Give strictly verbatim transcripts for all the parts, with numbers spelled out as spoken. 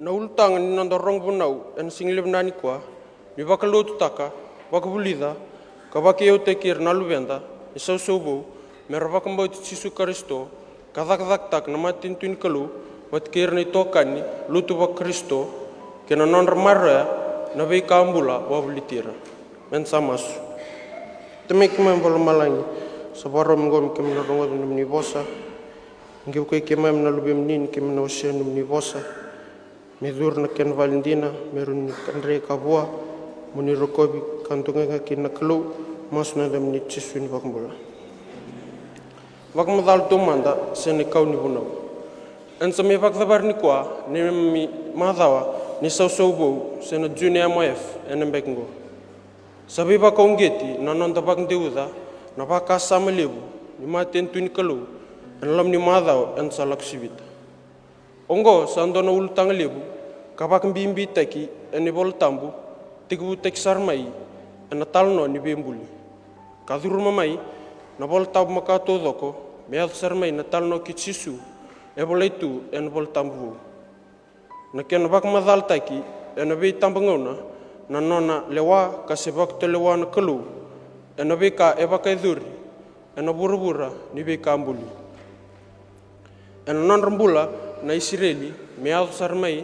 Na ulutaga ni noda rogo vunau ena siga levu nikua, ni vakalotutaka, vakavulica, ka vakaiyautaki ira na luveda ni sausau vou me ra vakabauti Jisu Karisito, ka cakacakataka na matanitu ni Kalou vata kei ira na itokani lotu vaKarisito, kei na nodra maroroya na veika bula wavoliti ira. Me da sa masu. Tamai keimami vakalomalagi, sa vakarau mai oqo me keimami na rogoca na nomuni vosa. Qai vukei keimami na luvemuni ni keimami na wasea na nomuni vosa. Me curu na kena vale dina, me rawa ni kadre ka vua, mo ni rokovi ka dokai ga kina na Kalou. Masu ena yacamuni Jisu na iVakabula. Vakamacala taumada se na ikau ni vunau. Eda sa mai vakacavari nikua na neimami macawa ni sausau vou se na June M Y F ena yabaki oqo. Sa veivakauqeti na noda vakadeuca na vakasama levu ni matanitu ni Kalou ena loma ni macawa eda sa lako sivita. Oqo sa dua na ulutaga levu ka vakabibitaki ena iVola Tabu, tekivutaki sara mai ena talanoa ni veibuli, ka curuma mai na iVola Tabu maka taucoko, me yaco sara mai na talanoa kei Jisu e volai tu ena iVola Tabu vou. Na kena vakamacalataki ena veitabagauna na nona lewa ka se vakatulewa na Kalou ena veika e vakayacori ena vuravura ni veika buli. Ena nodra bula na Isireli, me yaco sara mai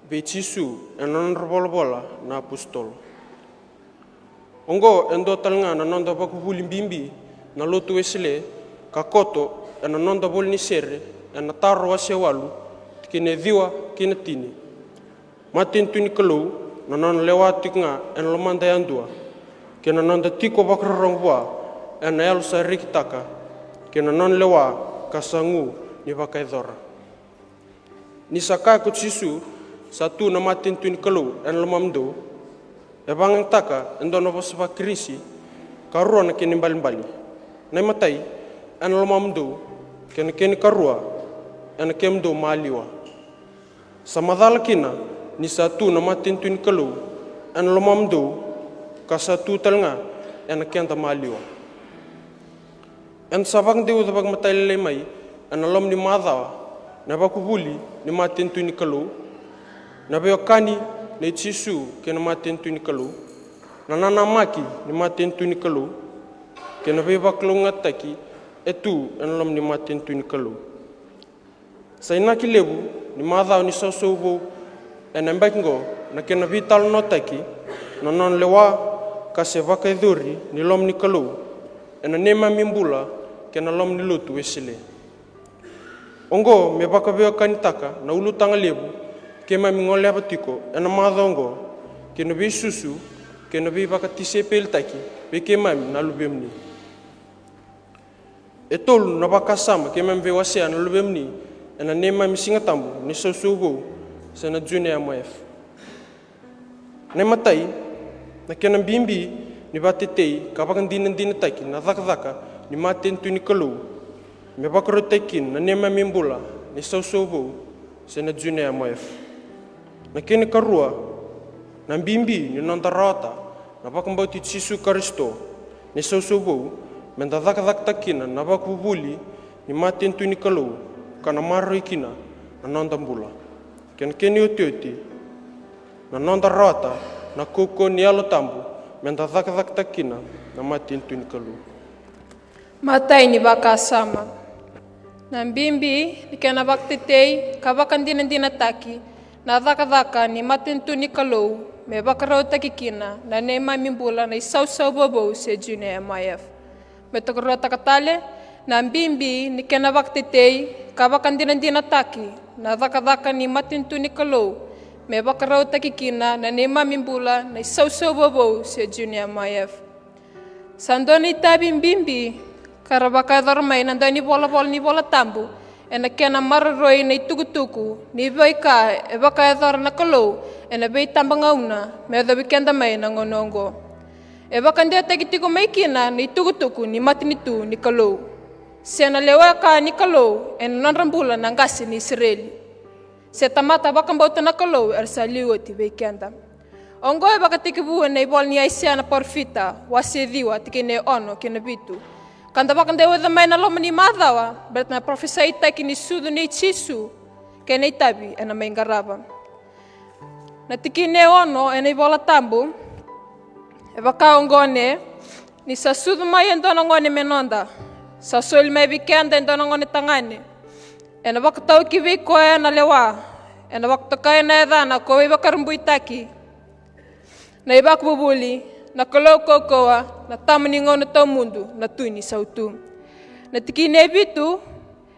vei Jisu ena nodra volavola na apositolo. Oqo e dua tale ga na noda vakavuvuli bibi na Lotu Wesele, ka koto ena noda voli ni sere ena Taro wase walu, tikina e ciwa kei na tini. Matanitu ni Kalou, na nona lewa tiko ga ena lomada yadua, kei na noda tiko vakarorogo vua ena yalo sa rekitaka, kei na nona lewa ka sa gu ni vakayacora. Ni sa kaya ko Jisu, sa tu na matanitu ni Kalou ena lomamudou, e vakayagataka e dua na vosa vaKirisi ka rua na kena ibalebale. Na imatai, ena lomamudou, kei na kena ikarua, ena kemudou maliwa. Sa macala kina ni sa tu na matanitu ni Kalou ena lomamudou, ka sa tu tale ga ena keda maliwa. Eda sa vakadeuca vakamatailalai mai ena loma ni macawa na vakavuvuli ni matanitu ni Kalou, na veiwekani nei Jisu kei na matanitu ni Kalou, na nanamaki ni matanitu ni Kalou, kei na veivakalougatataki e tu ena loma ni matanitu ni Kalou. Sa inaki levu ni macawa ni sausau vou ena yabaki oqo na kena veitalanoataki na nona lewa ka se vakayacori ni loma ni Kalou ena neimami bula kei na loma ni Lotu Wesele. Oqo me vakaveiwekanitaka na ulutaga levu keimami goleva tiko ena macawa oqo, kei na veisusu kei na veivakatisaipelitaki vei keimami na luvemuni. E tolu na vakasama keimami veiwasea na luvemuni ena neimami Siga Tabu ni sausau vou se na June M Y F. Na imatai, na kena bibi ni vakatetei ka vakadinadinataki na cakacaka ni matanitu ni Kalou me vakarautaki kina na neimami bula ni sausau vou se na June M Y F. Na kena ikarua, na bibi ni noda rawata na vakabauti Jisu Karisito ni sausau vou, me da cakacakataka kina na vakavuvuli ni matanitu ni Kalou ka na maroroi kina na noda bula. Kei na kena iotioti, na noda rawata na kaukauwa ni Yalo Tabu me da cakacakataka kina na matanitu ni Kalou. Matai ni vakasama. Na bibi ni kena vakatetei ka vakadinadinataki na cakacaka ni matanitu ni Kalou me vakarautaki kina na neimami bula na isausau vovou se June M Y F. Me tokaruataka tale, na bibi ni kena vakatetei ka vakadinadinataki na cakacaka ni matanitu ni Kalou me vakarautaki kina na neimami bula na isausau vovou se June M Y F. Sa dua na itavi bibi ka ra vakayacora mai na dau ni volavola ni Vola Tabu ena kena maroroi na itukutuku ni veika e vakayacora na Kalou ena veitabagauna me yacovi keda mai na gauna oqo. E vakadewataki tiko mai kina na itukutuku ni matanitu ni Kalou se na lewa ka ni Kalou ena nodra bula na qase ni Isireli se tamata vakabauta na Kalou era sa liu oti vei keda. Oqo e vakatekivu ena ivola ni Aisea na parofita, wase ciwa, tikina e ono kei na vitu. Ka da vakadeuca mai na loma ni macawa baleta na parofisaitaki ni sucu nei Jisu kei na itavi ena mai qarava. Na tikina e ono ena iVola Tabu e vaka oqo: Ne, ni sa sucu mai e dua na gone me noda, sa soli mai vei keda e dua na gone tagane. Ena vakatau ki vei koya na lewa, ena vakatokai na yacana ko Veivakarabuitaki, na iVakavuvuli, na Kalou Kaukauwa, na Tama ni gauna tawamudu, na Tui ni sautu. Na tikina e vitu: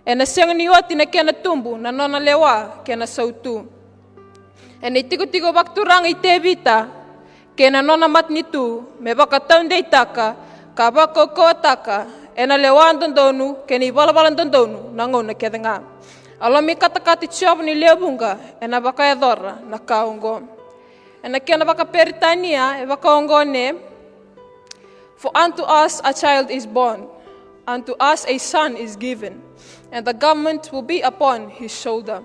Ena sega ni oti na kena tubu na nona lewa kei na sautu. Ena itikotiko vakaturaga i Tevita kei na nona matanitu, me vakataudeitaka ka vakaukauwataka ena lewa dodonu kei na ivalavala dodonu na gauna kece ga. A loma ni katakata i Jiova ni lewe vuqa ena vakayacora na ka oqo. Ena kena vakaperitania e vaka oqo: Ne, for unto us a child is born, unto us a son is given, and the government will be upon his shoulder,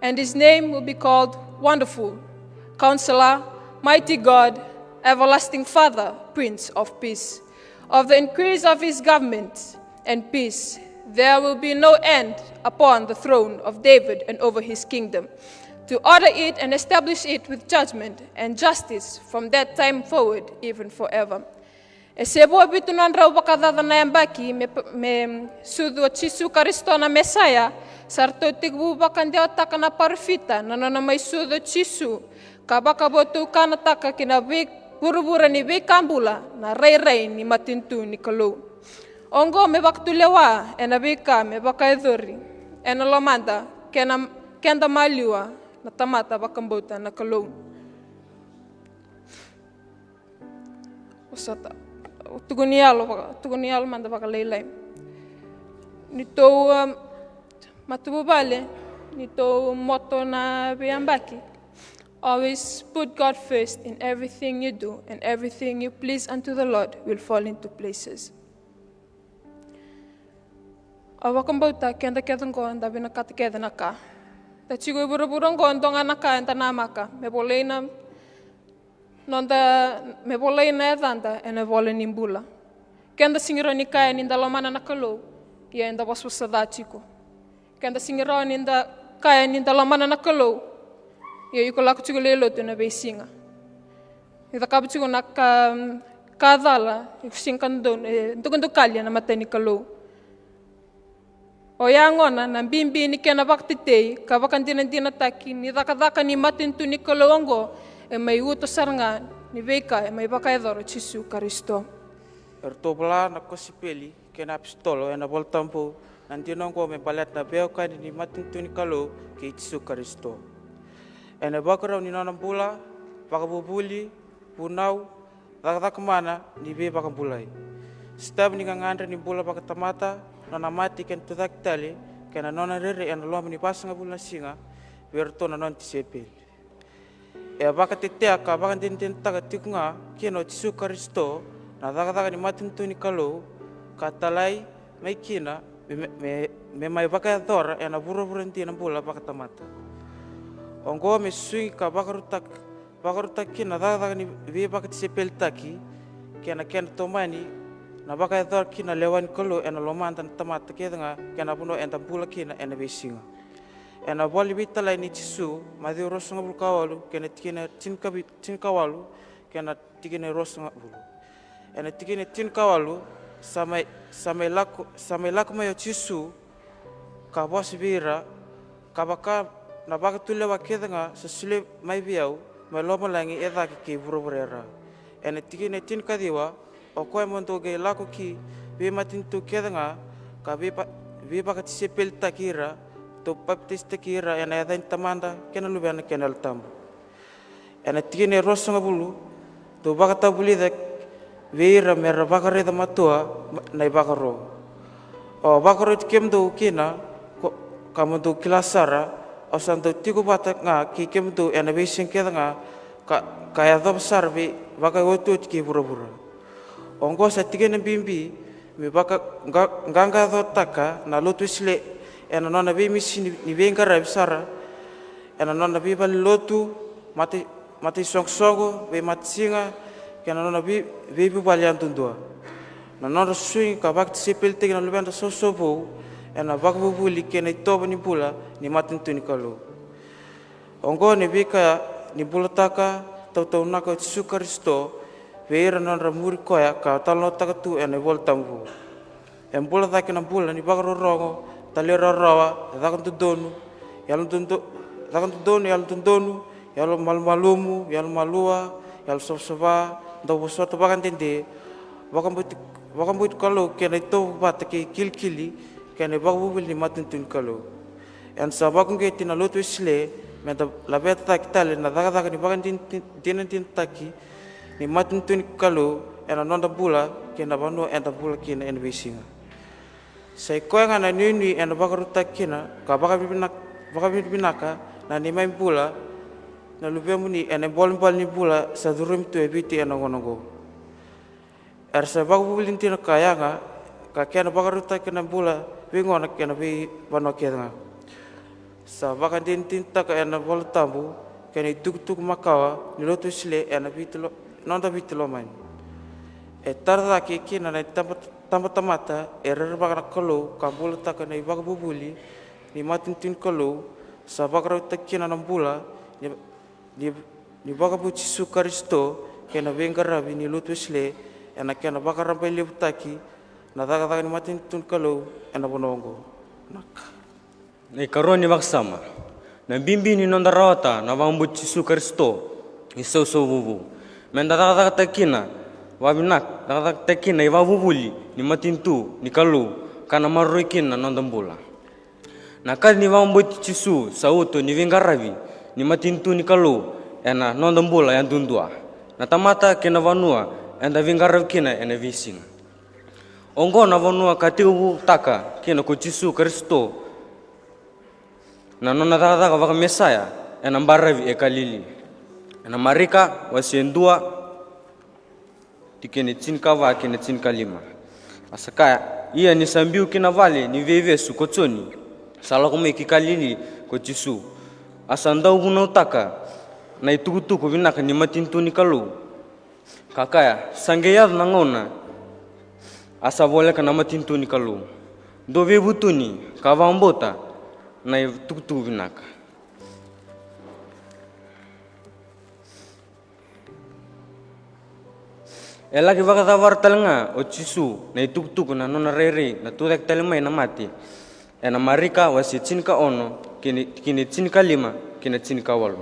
and his name will be called Wonderful, Counselor, Mighty God, Everlasting Father, Prince of Peace. Of the increase of his government and peace there will be no end upon the throne of David and over his kingdom, to order it and establish it with judgment and justice from that time forward, even forever. E se vo vitu na drau vakacaca na yabaki me, me sucu o Jisu Karisito na Mesaia, sa ratou tekivu vakadewataka na parofita na nona mai sucu o Jisu, ka vakavotukanataka ki na vei vuravura ni veika bula na rairai ni matanitu ni Kalou. Oqo me vakatulewa ena veika me vakayacori ena lomada kei na keda maliwa na tamata vakabauta na Kalou. Vosota, tukuni yalo vaka, tukuni yalo mada vakalailai. Ni tou, um, matavuvale, ni tou moto na veiyabaki. Always put God first in everything you do, and everything you please unto the Lord will fall into places. Au vakabauta keda kece oqo da vinakata kece na ka. Da tiko i vuravura oqo, dua ga na ka eda namaka me volai na noda, me volai na yacada ena ivola ni bula. Keda sega ni rawa ni kaya ni da lomana na Kalou, ia eda vosavosa ca tiko. Keda sega ni rawa ni da kaya ni da lomana na Kalou, ia iko lako tiko lai lotu ena veisiga. Ni cakava tiko na ka, ka cala, iko sega ni dau, e, dukadukali ena mata ni Kalou. Oya gona na bibi ni kena vakatetei ka vakadinadinataki ni cakacaka ni matanitu ni Kalou oqo, e mai uto sara ga ni veika e mai vakayacora o Jisu Karisito. Eratou vola na kosipeli kei na apositolo ena iVola Tabu na dina oqo me baleta na veiwekani ni matanitu ni Kalou kei Jisu Karisito. Ena ivakarau ni nona bula, vakavuvuli, vunau, cakacaka mana ni veivakabulai, sotavi ni gagadre ni bula vakatamata, nona mate kei na tucake tale, kei na nona rere ena loma ni vasagavulu na siga vei iratou na nona tisaipeli. E vakatetea ka vakadinadinataka tiko ga kina o Jisu Karisito na cakacaka ni matanitu ni Kalou, ka talai mai kina me, me, me mai vakayacora ena vuravura dina bula vakatamata. Oqo me susugi ka vakarautaka, vakarautaka kina na cakacaka ni veivakatisaipelitaki, kei na kena tomani na vakayacora kina na lewa ni Kalou ena lomada na tamata kece ga kei na vanua eda bula kina ena veisiga. Ena ivola ni Veitalai nei Jisu, Maciu ruasagavulu ka walu, kei na tikina tinikavi-, tinikawalu, kei na tikina ruasagavulu. Ena tikina tinikawalu, sa mai, sa mai lako, sa mai lako mai o Jisu, ka vosa vei ira, ka vaka na vakatulewa kece ga sa solia mai vei au, mai lomalagi e cake kei vuravura e ra. Ena tikina tinikaciwa, o koya mo dou qai lako ki veimatanitu kece ga, ka veiva-, veivakatisaipelitaki ira, dou papitaisotaki ira ena yaca ni Tamada, kei na Luvena, kei na Yalo Tabu. Ena tikina e ruasagavulu, dou vakatavulica vei ira me ra vakaraica matua na ivakaro. Au vakaroti kemudou kina, ko-, ka mo dou kila sara, au sa dau tiko vata ga kei kemudou ena veisiga kece ga, ka, ka yacova sara vei vakaotioti kei vuravura. Oqo sa tikina bibi me vaka, qa-, qaqacotaka na Lotu Wesele ena nona veimisi ni, ni veiqaravi sara, ena nona veivalenilotu, matai, mataisoqosoqo, veimatasiga, kei na nona vei, veivuvale yadudua. Na nodra susugi ka vakatisaipelitaki na luvedra sausau vou ena vakavuvuli kei na itovo ni bula ni matanitu ni Kalou. Oqo na veika ni bulataka tautaunaka o Jisu Karisito vei ira na nodra muri koya ka talanoataka tu ena iVola Tabu. E bula cake na bula ni vakarorogo, talairawarawa, e caka dodonu, yalo dodo-, caka dodonu, yalo dodonu, yalo malumalumu, yalo malua, yalo savasava, dau vosota vakadede, vakabauti, vakabauti Kalou kei na itovo vata kei kilikili, kei na ivakavuvuli ni matanitu ni Kalou. Eda sa vakauqeti na Lotu Wesele me da laveta cake tale na cakacaka ni vakadinadinataki ni matanitu ni Kalou ena noda bula kei na vanua eda bula kina ena veisiga. Sa i koya ga na nuinui ena vakarautaki kina ka vakavinavinaka, vakavinavinaka na neimami bula na luvemuni ena ibolebole ni bula sa curumi tu e Viti ena gauna oqo. Era sa vakavuvuli dina ka yaga ka kena vakarautaki na bula veigona kei na veivanua kece ga. Sa vakadinadinataka ena iVola Tabu kei na itukutuku makawa ni Lotu Wesele ena Viti lo-, noda Viti lomani. E tara cake kina na itaba-, tabatamata e rerevaka na Kalou ka bulataka na ivakavuvuli ni matanitu ni Kalou. Sa vakarautaki kina na bula ni, ni, ni vakavou Jisu Karisito kei na veiqaravi ni Lotu Wesele ena kena vakarabailevutaki na cakacaka ni matanitu ni Kalou ena vanua oqo. Naka. Na ikarua ni vakasama. Na bibi ni noda rawata na vakabauti Jisu Karisito i sausauvuvou. Me da cakacakataki kina vakavinaka, cakacakataki kina ivakavuvuli ni matanitu ni Kalou ka na maroroi kina na noda bula. Na kaci ni vakabauti Jisu sa uto ni veiqaravi ni matanitu ni Kalou ena noda bula yadudua. Na tamata kei na vanua eda veiqaravi kina ena veisiga. Oqo na vanua ka tekivutaka kina ko Jisu Karisito na nona cakacaka vakamesaya ena baravi e Kalili. Ena Marika wase e dua, tikina e tinikava kei na tinikalima. A sa kaya, ia ni sa biu ki na vale ni veivesu ko Joni, sa lako mai ki Kalili ko Jisu. A sa dau vunautaka na itukutuku vinaka ni matanitu ni Kalou. Ka kaya, sa qai yaco na gauna, a sa voleka na matanitu ni Kalou. Dou veivutuni ka vakabauta na itukutuku vinaka. E laki vakacavara tale ga o Jisu na itukutuku na nona rairai na tucake tale mai na mate. Ena Marika wase tinikaono, kei na, kei na tinikalima kei na tinikawalu.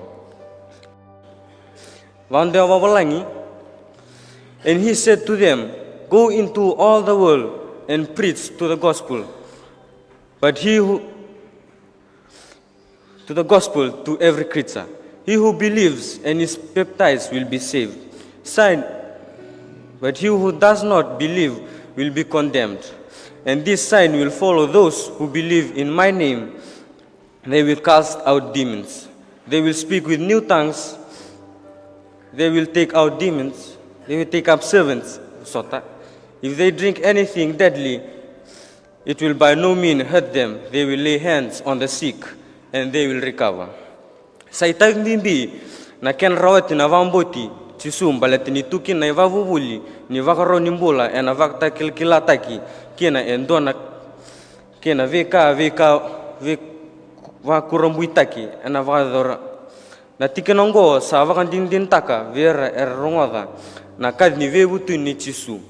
Vakadewa vavalagi. And he said to them, go into all the world and preach to the gospel. But he who, to the gospel to every creature. He who believes and is baptized will be saved. Sign, but he who does not believe will be condemned. And this sign will follow those who believe in my name. They will cast out demons. They will speak with new tongues. They will take out demons. They will take up servants. Sota. If they drink anything deadly, it will by no means hurt them. They will lay hands on the sick and they will recover. Sa itavi bibi na kena rawati na vakabauti Jisu baleta ni tu kina na ivakavuvuli ni vakarau ni bula ena vakatakilakilataki kina e dua na kei na veika, veika, veivakurabuitaki ena vakayacora. Na tikina oqo sa vakadinadinataka vei ira era rogoca na kaci ni veivutuni nei Jisu.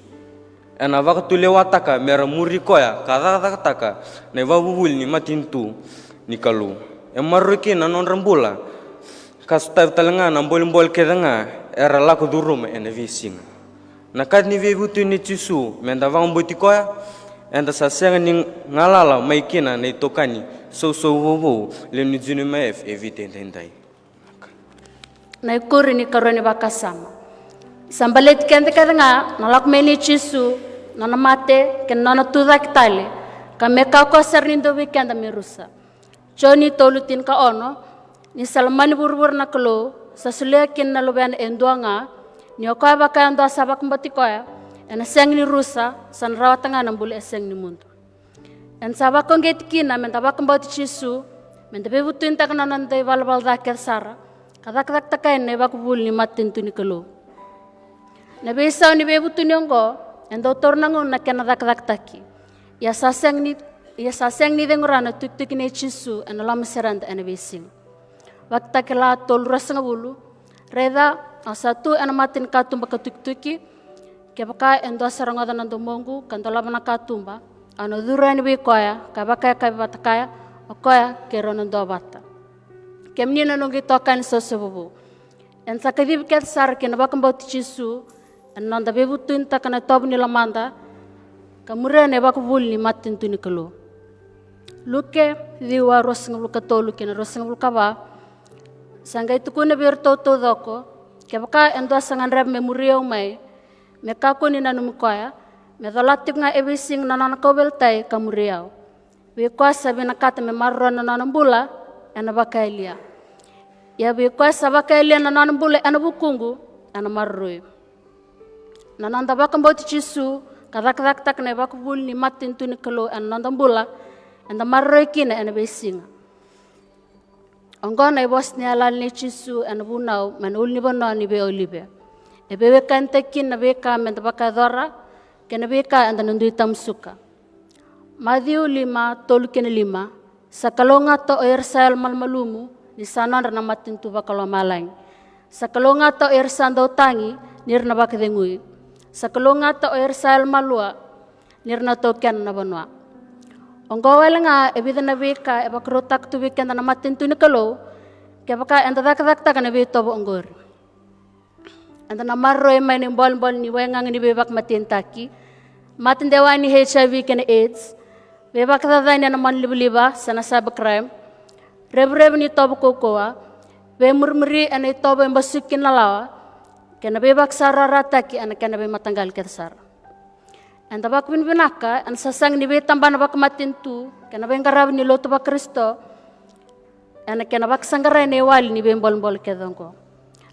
Ena vakatulewataka mera muri koya ka cakacakataka na ivakavuvuli ni matanitu ni Kalou. E maroroi kina na nodra bula ka sotavi tale ga na bolebole kece ga era lako curuma ena veisiga. Na kaci ni veivutuni nei Jisu, meda vakabauti koya, eda sa sega ni galala mai kina na itokani sausau vovou lewe ni Junior F e Viti edaidai. Na ikuri ni karua ni vakasama. Sa baleti keda kece ga na lako mai nei Jisu, nona mate kei na nona tucake tale, ka me kakua sara ni dua vei keda me rusa. Joni tolu tinikaono. Ni sa lomani vuravura na Kalou, sa solia kina na Luvena e dua ga, ni o koya vakayadua sa vakabauti koya ena sega ni rusa, sa na rawata ga na bula e sega ni mudu. Eda sa vakauqeti kina meda vakabauti Jisu, meda veivutunitaka na noda ivalavala ca kece sara, ka cakacakataka yani na ivakavuvuli ni matanitu ni Kalou. Na veisau ni veivutuni oqo e dau taura na gauna na kena cakacakataki. Ia sa sega ni, ia sa sega ni cegu rawa na tukituki nei Jisu ena loma sereda ena veisiga. Vakatakila tolu ruasagavulu, Raica, au sa tu ena mata ni katuba ka tukituki. Kevaka e dua sa rogoca na domoqu ka dolava na katuba, au na curu yani vei koya ka vakayakavi vata kaya, o koya kei rau na duavata. Kemuni na noqu itokani sausavu vou, eda sa kacivi kece sara ki na vakabauti Jisu ena noda veivutunitaka na itovo ni lomada ka muria na ivakavuvuli ni matanitu ni Kalou. Luke ciwa, ruasagavulu ka tolu kei na ruasagavulu ka va. Sa qai tukuna vei iratou taucoko, kevaka e dua sa gadreva me muri au mai, me kakua ni nanumi koya, me colata tiko ga e veisiga na nona kauveilatai ka muri au. Vei koya sa vinakata me maroroya na nona bula, ena vakayalia. Ia vei koya sa vakayalia na nona bula ena vukuqu, ena maroroi. Na noda vakabauti Jisu ka cakacakataka na ivakavuvuli ni matanitu ni Kalou ena noda bula, eda maroroi kina ena veisiga. Oqo na ivosa ni yalayala nei Jisu ena vunau mai na ulunivanua ni veiolive. E veiwekanitaki kina na veika meda vakayacora kei na veika eda na dui tamusuka. Maciu lima, tolu kei na lima. Sa kalougata o ira sa yalomalumalumu, ni sa nodra na matanitu vakalomalagi. Sa kalougata o ira sa dautagi, ni ra na vakacegui. Sa kalougata o ira sa yalomalua, ni ra na taukena na vanua. Oqo wale ga e vica na veika e vakarautaka tu vei keda na matanitu ni Kalou, kevaka eda cakacakataka na veitovo oqori. Eda na maroroi mai na ibolebole ni waigaga ni veivakamatenitaki, mate dewa ni H I V kei na AIDS, veivakacacani ena mona livaliva se na cybercrime, revurevu ni itovo kaukauwa, veimurimuri ena itovo e basuki kina na lawa, kei na veivakasarasarataki ena kena veimataqali kece sara. Eda vakavinavinaka ena sasaga ni veitabana vakamatanitu kei na veiqaravi ni lotu vaKarisito ena kena vakasaqarai na iwali ni veibolebole kece oqo.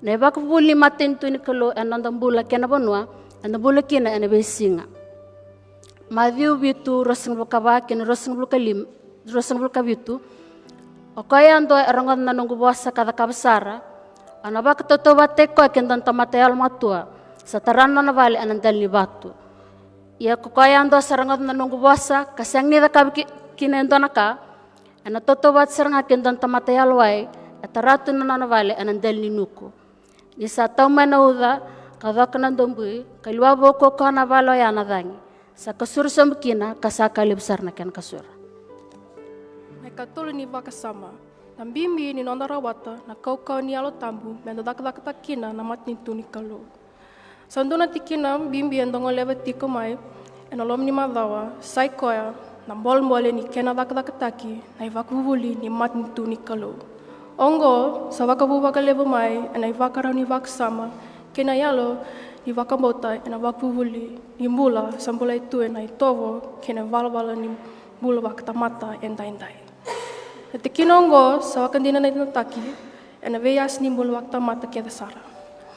Na ivakavuvuli ni matanitu ni Kalou ena noda bula kei na vanua eda bula kina ena veisiga. Maciu vitu, ruasagavulu ka va kei na ruasagavulu ka lima, ruasagavulu ka vitu. O koya yadua e rogoca na noqu vosa ka cakava sara, au na vakatautauvatataki koya kei na dua na tamata yalomatua sa tara na nona vale ena dela ni vatu. Ia ko koya yadua sa rogoca na noqu vosa ka sega ni cakava ki, kina e dua na ka, ena tautauvata sara ga kei na dua na tamata yalowai e tara tu na nona vale ena dela ni nuku. Ni sa tau mai na uca, ka coka na dobui, ka liwa vou ko koya na vale oya na cagi, sa kasura sobu kina, ka sa ka levu sara na kena kasura. Na ikatolu ni vakasama. Na bibi ni noda rawata na kaukauwa ni Yalo Tabu meda cakacakataka kina na matanitu ni Kalou. Sa dua na tikina bibi eda goleva tiko mai ena loma ni macawa, sa i koya na bolebole ni kena cakacakataki na ivakavuvuli ni matanitu ni Kalou. Oqo sa vakavu vakalevu mai ena ivakarau ni vakasama kei na yalo ni vakabauta ena vakavuvuli ni bula sa bulai tu ena itovo kei na valavala ni bula vakatamata edaidai. Na tikina oqo sa vakadinadinataki ena veiyasa ni bula vakatamata kece sara,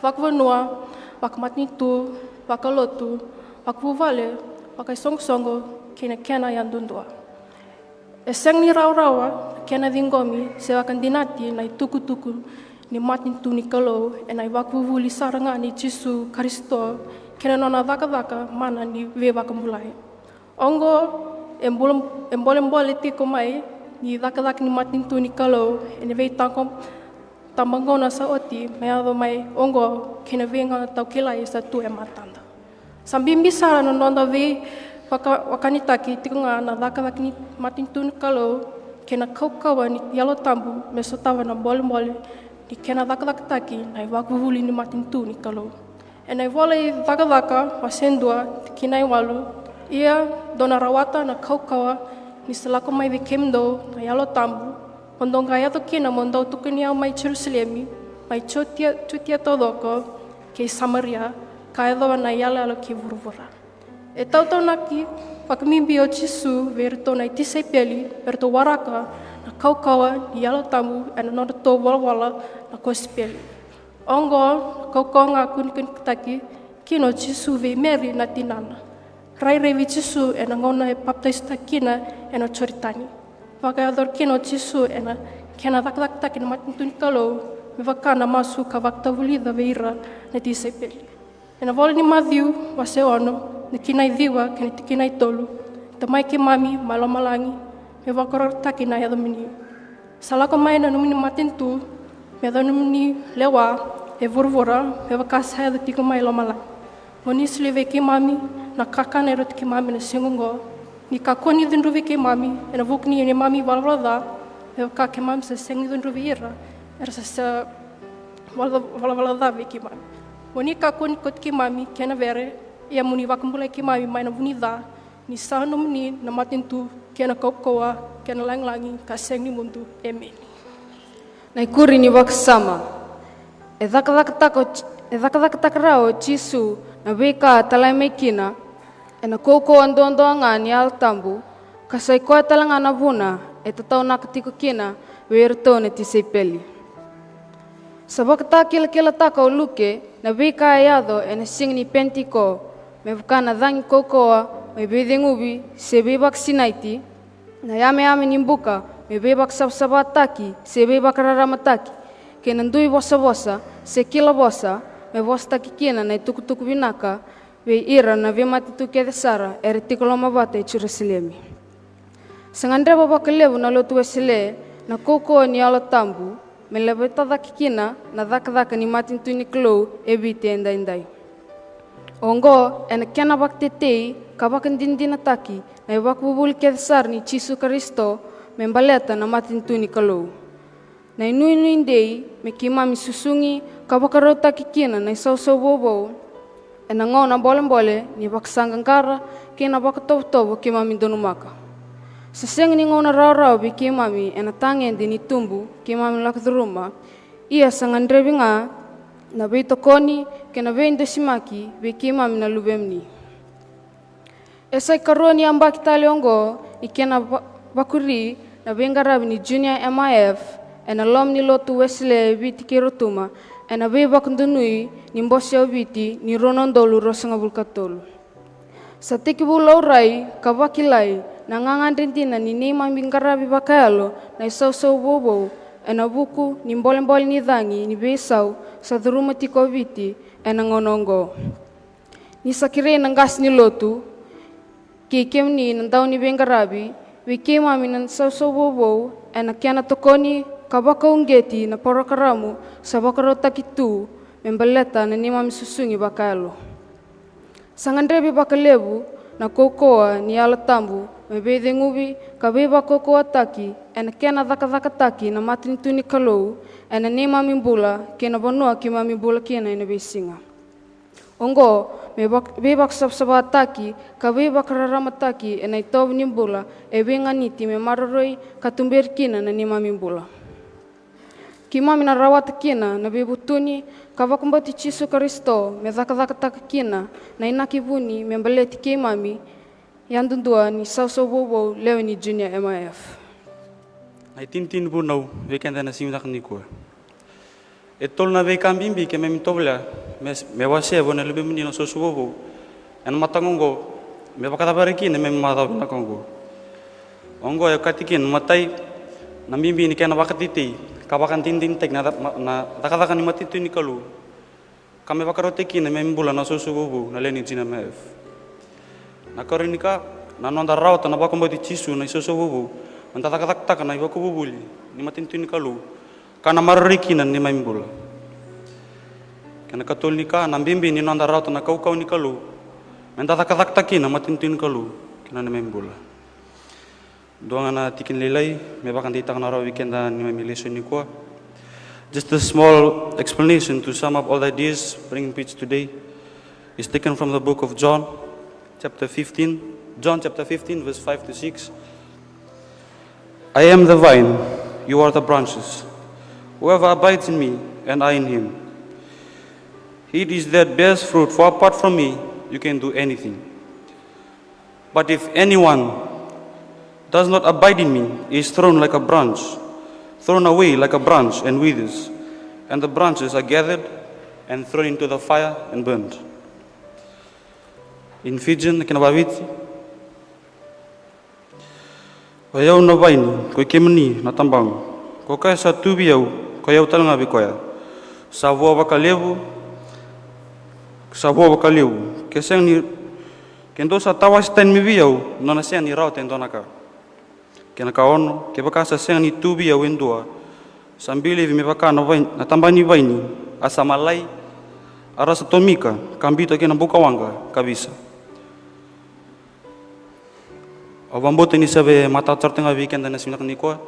vakavanua, vakamatanitu, vakalotu, vakavuvale, vakaisoqosoqo kei na kena yadudua. E sega ni rawarawa na kena ciqomi se vakadinati na itukutuku ni matanitu ni Kalou ena ivakavuvuli sara ga nei Jisu Karisito kei na nona cakacaka mana ni veivakabulai. Oqo e bole, e bolebole tiko mai ni cakacaka ni matanitu ni Kalou ena veitaqo, tabagauna sa oti me yaco mai oqo kei na veigauna taukilai sa tu e matada. Sa bibi sara na noda veivaka, vakanitaki tiko ga na cakacaka ni matanitu ni Kalou kei na kaukauwa ni Yalo Tabu me sotava na bolebole ni kena cakacakataki na ivakavuvuli ni matanitu ni Kalou. Ena ivola i Cakacaka wase dua, tikina e walu, ia dou na rawata na kaukauwa ni sa lako mai vei kemudou na Yalo Tabu, mo dou qai yaco kina mo dau tukuni au mai Jerusalemi, mai Jutia, Jutia taucoko, kei Samaria, ka yacova na iyaloyalo kei vuravura. E tautaunaki vakabibi o Jisu vei iratou na tisaipeli me ratou waraka na kaukauwa ni Yalo Tabu ena nodratou volavola na kosipeli. Oqo na kaukauwa ga kunikunikitaki kina o Jisu vei Meri na tinana. Rairai vei Jisu ena gauna e papitaisotaki kina ena Joritani. Vakayacori kina o Jisu ena kena cakacakataki na matanitu ni Kalou me vaka na masu ka vakatavulica vei ira na tisaipeli. Ena vola ni Maciu wase ono, na tikina e ciwa kei na tikina e tolu, Tamai keimami mai lomalagi, me vakalougatataki na yacamuni. Sa lako mai na nomuni matanitu, me yacova na nomuni lewa, e vuravura, me vaka sa yaco tiko mai lomalagi. Mo ni solia vei keimami na kakana e rauti keimami na siga oqo. Ni kakua ni cudruvi keimami ena vuku ni neimami valavala ca, me vaka keimami sa sega ni cudruvi ira era sa, sa vala-, valavala ca vei keimami. Mo ni kakua ni kauti keimami kei na vere, ia mo ni vakabulai keimami mai na vu ni ca, ni sa nomuni na matanitu kei na kaukauwa kei na lagilagi ka sega ni mudu. Emeni. Na ikuri ni vakasama. E cakacakataka o Ji-, e cakacakataka rawa o Jisu na veika a talai mai kina ena kaukauwa duadua ga ni Yalo Tabu, ka sa i koya tale ga na vuna e tataunaka tiko kina vei iratou na tisaipeli. Sa vakatakilakilataka o Luke na veika e yaco ena siga ni Penitiko, me vaka na cagi kaukauwa me veiceguvi se veivakasinaiti, na yameyame ni buka me veivakasavasavataki se veivakararamataki, kei na dui vosavosa se kila vosa me vosataki kina na itukutuku vinaka vei ira na veimatanitu kece sara era tiko lomavata e Jerusalemi. Sa gadreva vakalevu na Lotu Wesele na kaukauwa ni Yalo Tabu me laveta cake kina na cakacaka ni matanitu ni Kalou e Viti edaidai. Oqo ena kena vakatetei ka vakadinadinataki na ivakavuvuli kece sara ni Jisu Karisito me baleta na matanitu ni Kalou. Na inuinui dei me keimami susugi ka vakarautaki kina na isausau vovou ena gauna bolebole ni vakasaqaqara kei na vakatovotovo keimami donumaka. Sa sega ni gauna rawarawa vei keimami ena tagede ni tubu keimami lako curuma, ia sa gadrevi ga na veitokoni kei na veidusimaki vei keimami na luvemuni. E sa ikarua ni yabaki tale oqo ni kena va-, vakuri na veiqaravi ni Junior M I F ena loma ni Lotu Wesele e Viti kei Rotuma, ena veivakadonui ni Bose o Viti ni rua na udolu ruasagavulu ka tolu. Sa tekivu laurai ka vakilai na gagadre dina ni neimami qaravi vakayalo na isausau vovou ena vuku ni bolebole ni cagi ni veisau sa curuma tiko o Viti ena gauna oqo. Ni sa kerei na qase ni lotu kei kemuni na dauniveiqaravi, vei keimami na isausau vovou ena kena tokoni ka vakauqeti na parokaramu sa vakarautaki tu me baleta na neimami susugi vakayalo. Sa gadrevi vakalevu na kaukauwa ni Yalo Tabu me veiceguvi ka veivakaukauwataki ena kena cakacakataki na matanitu ni Kalou ena neimami bula kei na vanua keimami bula kina ena veisiga. Oqo me vak-, veivakasavasavataki ka veivakararamataki ena itovo ni bula e veiganiti me maroroi ka tuberi kina na neimami bula. Keimami na rawata kina na veivutuni ka vakabauti Jisu Karisito me cakacakataka kina na inaki vuni me baleti keimami yadudua ni isausau vovou lewe ni Junior M I F. Na itinitini vunau vei keda ena siga vinaka nikua. E tolu na veika bibi keimami tovolea me, me wasea vua na luvemuni na soso vovou ena mataka oqo, me vakacavara kina me macawa vinaka oqo. Oqo e okati kina, matai, na bibi ni kena vakatetei ka vakadinadinataki na ca-, ma-, na cakacaka ni matanitu ni Kalou, ka me vakarautaki kina me bula na soso vovou na lewe ni Junior M I F. Na karua ni ka, na noda rawata na vakabauti Jisu na isausau vovou, me da cakacakataka na ivakavuvuli ni matanitu ni Kalou ka na maroroi kina na neimami bula. Kei na katolu ni ka, na bibi ni noda rawata na kaukauwa ni Kalou, me da cakacakataka kina na matanitu ni Kalou kei na neimami bula. Dua ga na tikina lailai me vakadeitaka na rawa vei keda na neimami lesoni nikua. Just a small explanation to sum up all the ideas bringing preach today is taken from the book of John, chapter fifteen. John chapter fifteen, verse five to six. "I am the vine, you are the branches. Whoever abides in me, and I in him, he it is that bears fruit, for apart from me, you can do anything. But if anyone does not abide in me, he is thrown like a branch, thrown away like a branch, and withers, and the branches are gathered and thrown into the fire and burned." In Fijian, na kena vaviti. O yau na vaini, ko i kemuni na tabaqu. Ko koya sa tu vei au, ko yau tale ga vei koya. Sa vua vakalevu, sa vua vakalevu. Ke sega ni, ke dou sa tawase tani mai vei au, nona sega ni rawata e dua na ka. Kei na ka ono, kevaka sa sega ni tu vei au e dua, sa bilivi me vaka na vaini, na taba ni vaini, A sa malai, a ra sa tomika, ka biuta kina bukawaqa ka visa. Au vakabauta ni sa veimatata sara tiko ga vei keda ena siga vinaka nikua.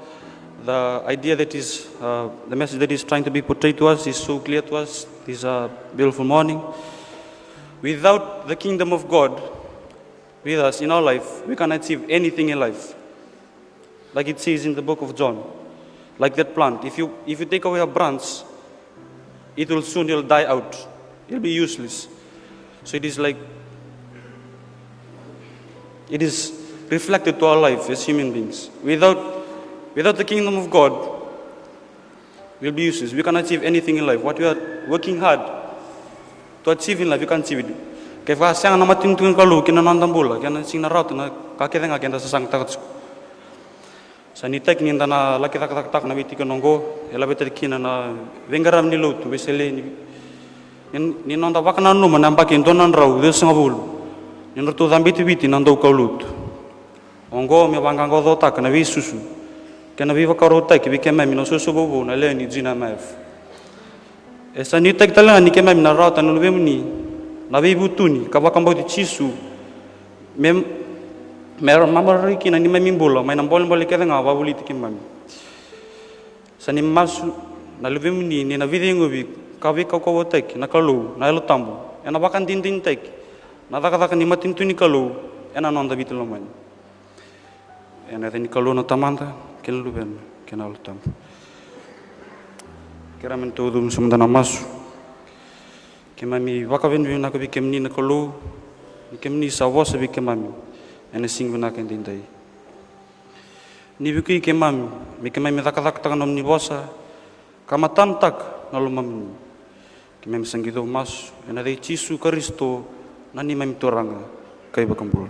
The idea that is, uh, the message that is trying to be portrayed to us is so clear to us this, uh, beautiful morning. Without the kingdom of God with us in our life, we cannot achieve anything in life. Like it says in the book of John, like that plant, if you, if you take away a branch, it will soon, it'll die out. It'll be useless. So it is like, it is reflected to our life as human beings. Without, without the kingdom of God, we'll be useless. We can't achieve anything in life. What we are working hard to achieve in life, we can't achieve it. Ke vaka sega na matanitu ni Kalou kina noda bula, kena sega ni rawata na ka kece ga keda sasagataka tiko. Sa nuitaki ni da na laki cakacakataka na veitikina oqo, e laveta kina na veiqaravi ni lotu, veisele ni, ni, ni noda vakananuma na yabaki e dua na drau ciwasagavulu ni nodratou cabeti Viti na daukaulotu. Oqo me vaqaqacotaka na veisusu kei na veivakarautaki vei keimami na soso vovou na lewe ni G N M F. E sa nuitaki tale ga ni keimami na rawata na luvemuni na veivutuni ka vakabauti Jisu me, me ra mamaroroi kina neimami bula mai na bolebole kece ga vakavoliti keimami. Sa ni masu na luvemuni ni na veiceguvi ka veikaukauwataki na Kalou na Yalo Tabu, ena vakadinadinataki na cakacaka ni matanitu ni Kalou ena noda Viti lomani. Ena yaca ni Kalou na Tamada kei na Luvena kei na Yalo Tabu. Kerea me na taucuma sobu mada na masu. Keimami vakavinavinaka vei kemuni na Kalou ni kemuni sa vosa vei keimami ena siga vinaka edaidai. Ni vukei keimami me keimami cakacakataka na nomuni vosa ka matanataka na lomamuni. Keimami sa qai cau masu ena yaca i Jisu Karisito na neimami Turaga ka iVakabula.